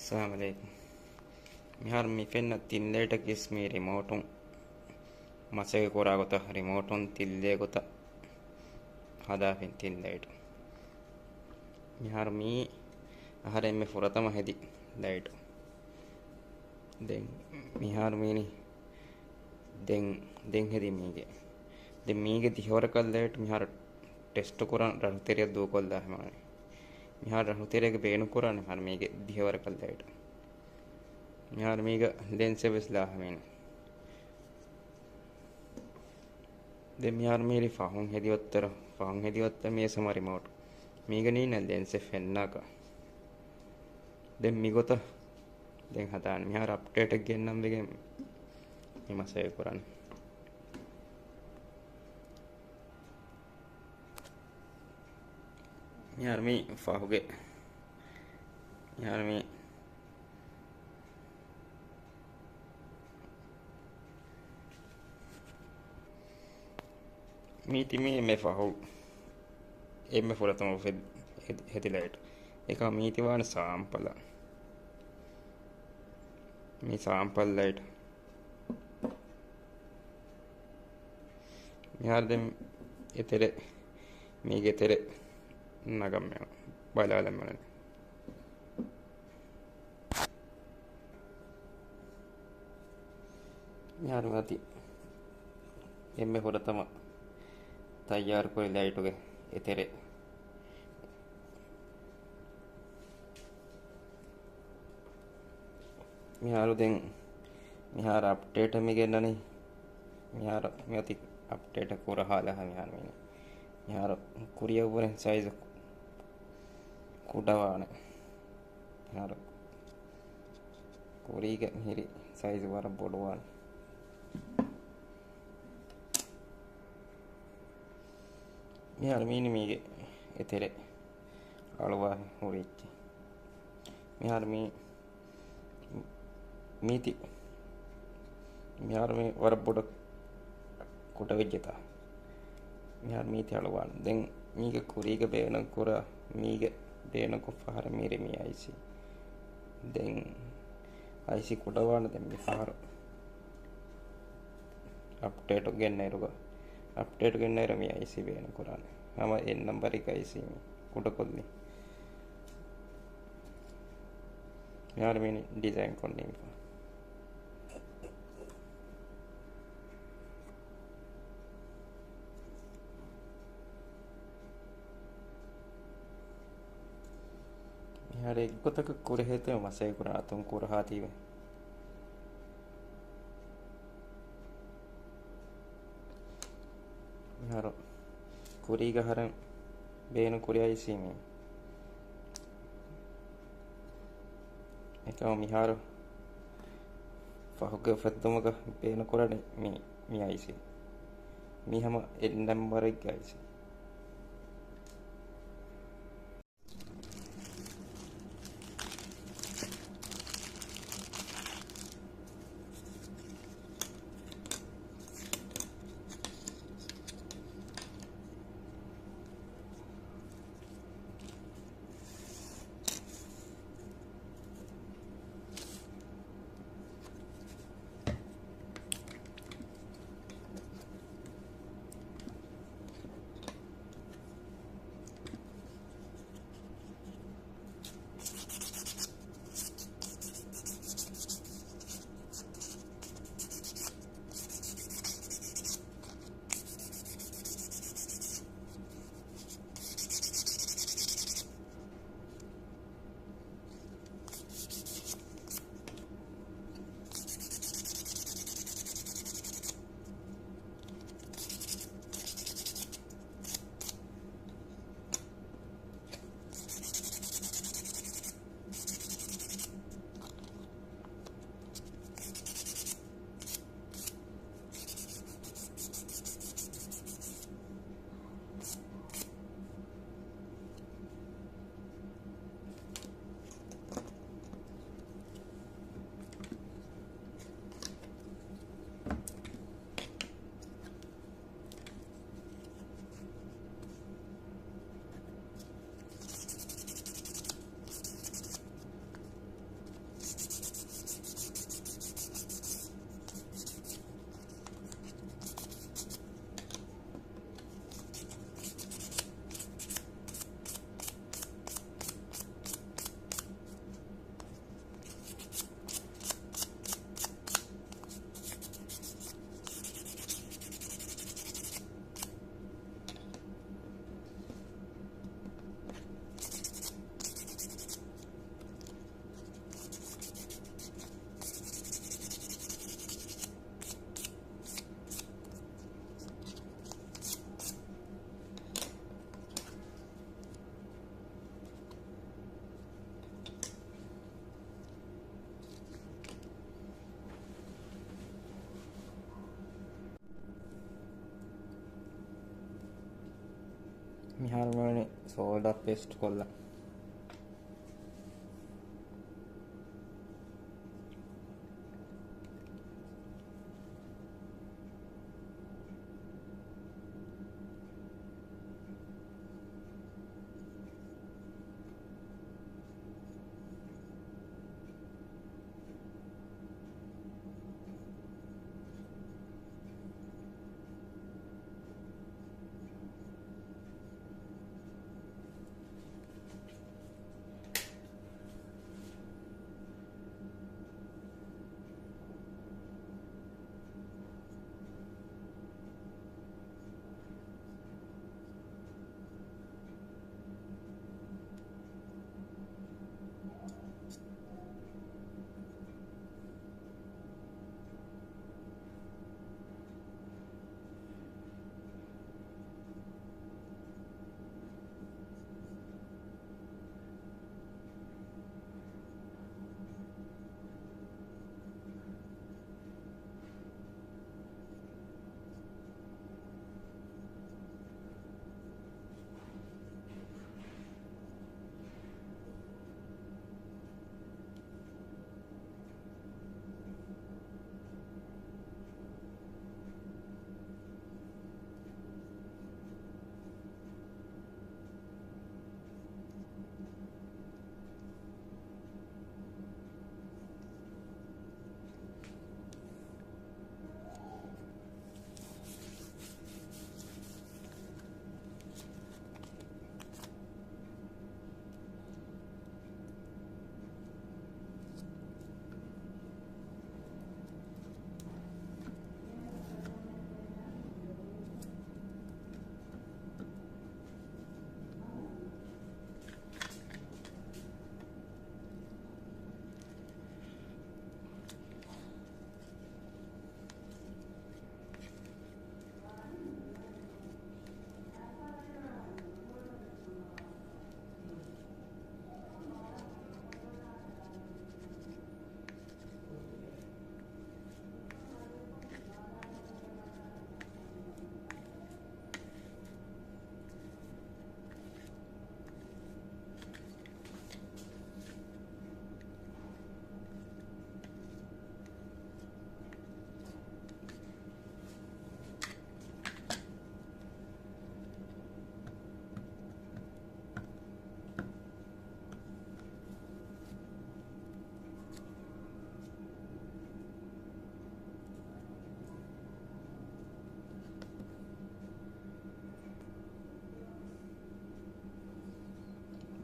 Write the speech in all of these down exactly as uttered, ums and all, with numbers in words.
އައްސަލާމު ޢަލައިކުމް. މިހާރު މި ފެންނަ ތިން ލައިޓަކީސް މީ ރިމޯޓުން މަސައްކަތް ކުރާ ގޮތަށް، ރިމޯޓުން ތިން ލައިޓް ގޮތަށް ހަދާފިން ތިން ލައިޓު. މިހާރު މީ އަހަރެން މި ފުރަތަމަ ހެދި ލައިޓު. ދެން މިހާރު މީނި ދެން، ދެން ހެދި މީގެ. ދެން މީގެ ދިހަވަރަކަށް ލައިޓް މިހާރު ޓެސްޓު ކުރަން ރަށުތެރެއަށް ދޫކޮށްލާ ހަމަވަނީ. މިހާރު ރަށުތެރޭގެ ބޭނުން ކުރާނެ މިހާރު މީގެ ދިހަވަރަކަށް ލައިޓް. މިހާރު މީގަ ލެންސެއް ވެސް ލާ ހަމީނު. ދެން މިހާރު މީރި ފަހުން ހެދި ވައްތަރު، ފަހުން ހެދި ވައްތަރު މީ ސަމަ ރިމޯޓް. މީގަ ނީން ލެންސެއް ފެންނާކަށް. ދެން މިގޮތަށް ދެން ހަދާން. މިހާރު އަޕްޑޭޓެއް ގެންނަން ވެގެން މި މަސައްކަތް ކުރަން. މިހާރު މީ ފަހުގެ، މިހާރު މީ، މީ ތި މީ އެންމެ ފަހު، އެންމެ ފުރަތަމަ ހެދި، ހެދި، ހެދި ލައިޓް. އެކަމަ މީ ތި ވާނެ ސާމްޕަލަށް. މީ ސާމްޕަލް ލައިޓް. މިހާރު ދެން އެތެރެ، މީގެ ތެރެ ނަގަން މި ބަލާލަން މަނަން. މިހާރު މިއޮތީ އެންމެ ފުރަތަމަ ތައްޔާރުކުރި ލައިޓުގެ އެތެރެ. މިހާރު ދެން، މިހާރު އަޕްޑޭޓެއް މި ގެންނަނީ. މިހާރު މިއޮތީ އަޕްޑޭޓެއް ކުރާ ހާލަށް މިހާރު މި، މިހާރު ކުރިއަށްވުރެ ސައިޒު ކުޑަވާނެ. މިހާރު ކުރީގަ މިހިރި ސައިޒު ވަރަށް ބޮޑުވާނެ. މިހާރު މީނި މީގެ އެތެރެ އަޅުވާ ހުރިއްޖެ. މިހާރު މީ، މީތި، މިހާރު މީ ވަރަށް ބޮޑަށް ކުޑަވެއްޖެތާ. މިހާރު މީތި އަޅުވާނެ. ދެން މީގެ ކުރީގަ ބޭނުން ކުރާ، މީގެ ބޭނުންކޮށް ފަހަރަށް މީރި މި އައިސީ. ދެން އައިސީ ކުޑަވާނެ. ދެން މި ފަހަރު އަޕްޑޭޓު ގެންނައިރުގަ، އަޕްޑޭޓު ގެންނައިރު މި އައިސީ ބޭނުން ކުރާނެ. ހަމަ އެއް ނަމްބަރެއްގެ އައިސީ މި ކުޑަކޮށްލި. މިހާރު މީނި ޑިޒައިން ކޮށް ނިމިފަ. މިހާރު އެއްގޮތަކަށް ކުރެހޭތެރެ މަސައްކަތް ކުރާ އަތުން ކުރަހާ ތީވެ. މިހާރު ކުރީގަ އަހަރެން ބޭނުން ކުރި އައިސީ މީ. އެކަމަ މިހާރު ފަހުގެ އުފެއްދުމުގަ ބޭނުން ކުރަނީ މީ، މި އައިސީ. މީ ހަމަ އެއް ނަމްބަރެއްގެ އައިސީ. މިހާރު މިވަނީ ސޯލްޑާ ޕޭސްޓް ކޮށްލަން.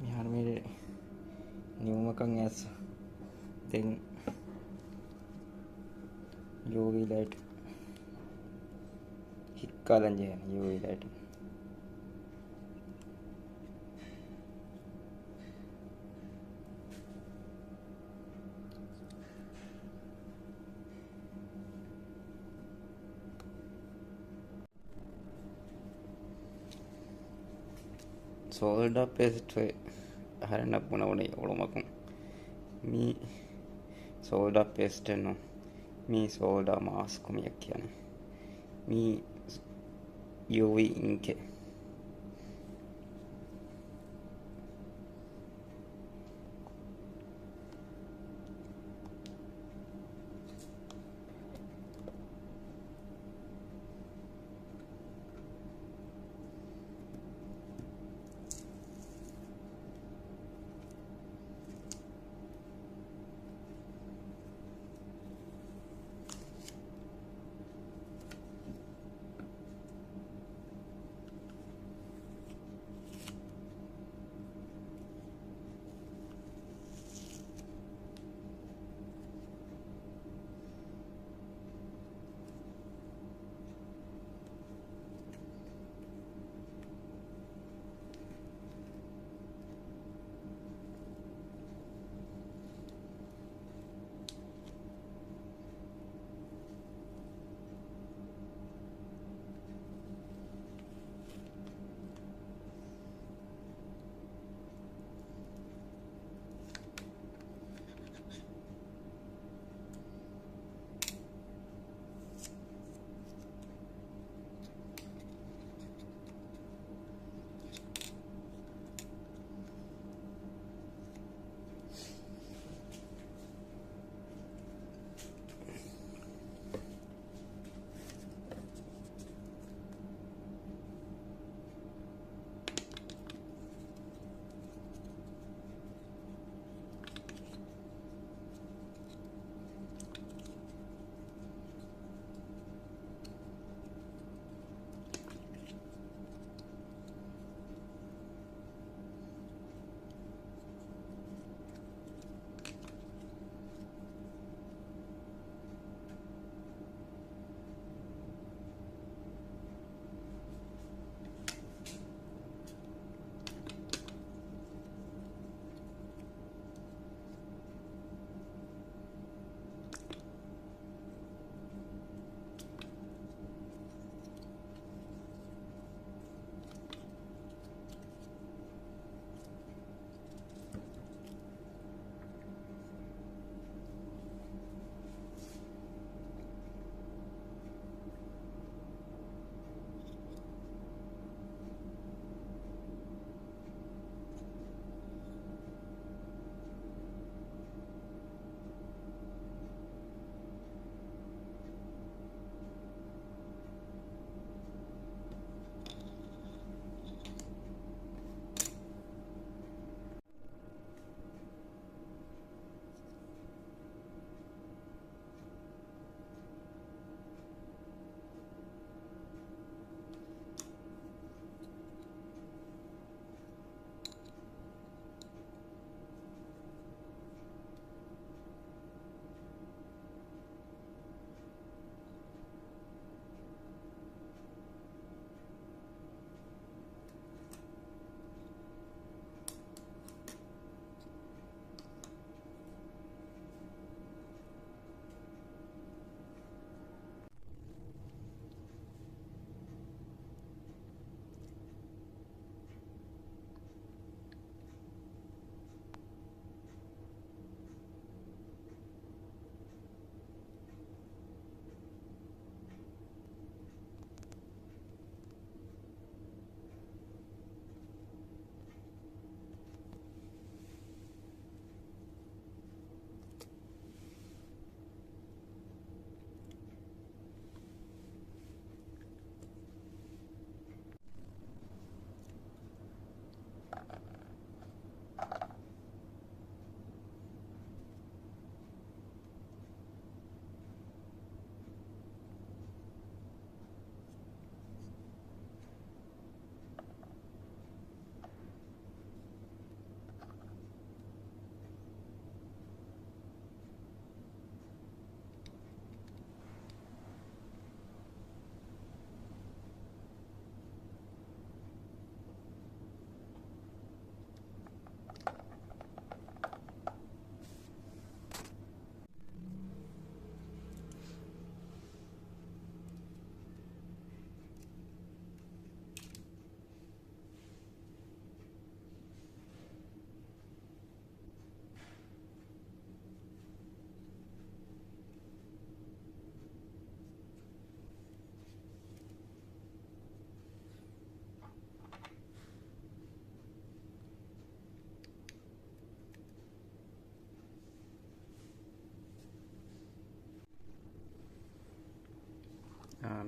މިހާރު މި ނިމުމަކަށް އައިސް ދެން ޔޫވީ ލައިޓް ހިއްކާލަން ޖެހޭނެ، ޔޫވީ ލައިޓް. ސޯލްޑާ ޕޭސްޓް އަހަރެންނަށް ބުނެވުނީ އުޅުމަކުން. މީ ސޯލްޑާ ޕޭސްޓެއް ނޫން. މީ ސޯލްޑާ މާސްކު މިއަށް ކިޔަނީ. މީ ޔޫވީ އިންކެއް.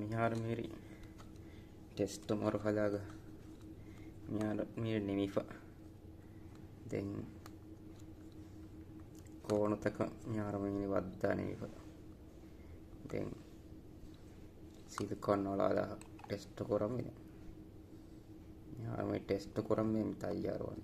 މިހާރު މިހިރި ޓެސްޓު މަރުހަލާގަ މިހާރު މިހިރި ނިމިފަ. ދެން ކޯނުތަކަށް މިހާރު މިހިރި ވައްދާ ނިމިފަ. ދެން ސިލިކޯން އަޅާލާ ޓެސްޓު ކުރަމު. މިހާރު މި ޓެސްޓު ކުރަމު މި ތައްޔާރު ވަނީ.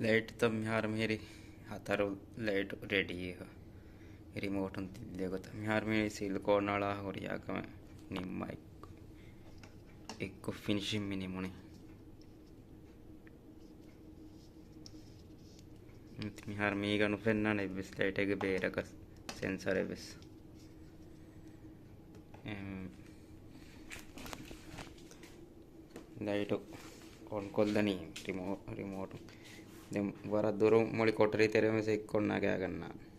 ލައިޓްތައް މިހާރު މިހިރި ހަތަރު ލައިޓު ރެޑީ ރިމޯޓުން ތިއްލޭ ގޮތަށް. މިހާރު މިހިރި ސިލިކޯން އަޅާ ހުރިހާ ކަމެއް ނިންމާ އެއްކޮށް، އެއްކޮށް ފިނިޝިން މި ނިމުނީ. މިހާރު މީގަ ނުފެންނާނެ އެއްވެސް ލައިޓެއްގެ ބޭރަކަށް ސެންސަރެއް ވެސް. އެހެން ލައިޓު އޮން ކޮށްލަނީ ރިމޯ-، ރިމޯޓު. ދެން ވަރަށް ދުރު މުޅި ކޮޓަރި ތެރެއިން ވެސް އެއްކޮށް ނަގާގަންނާނެ.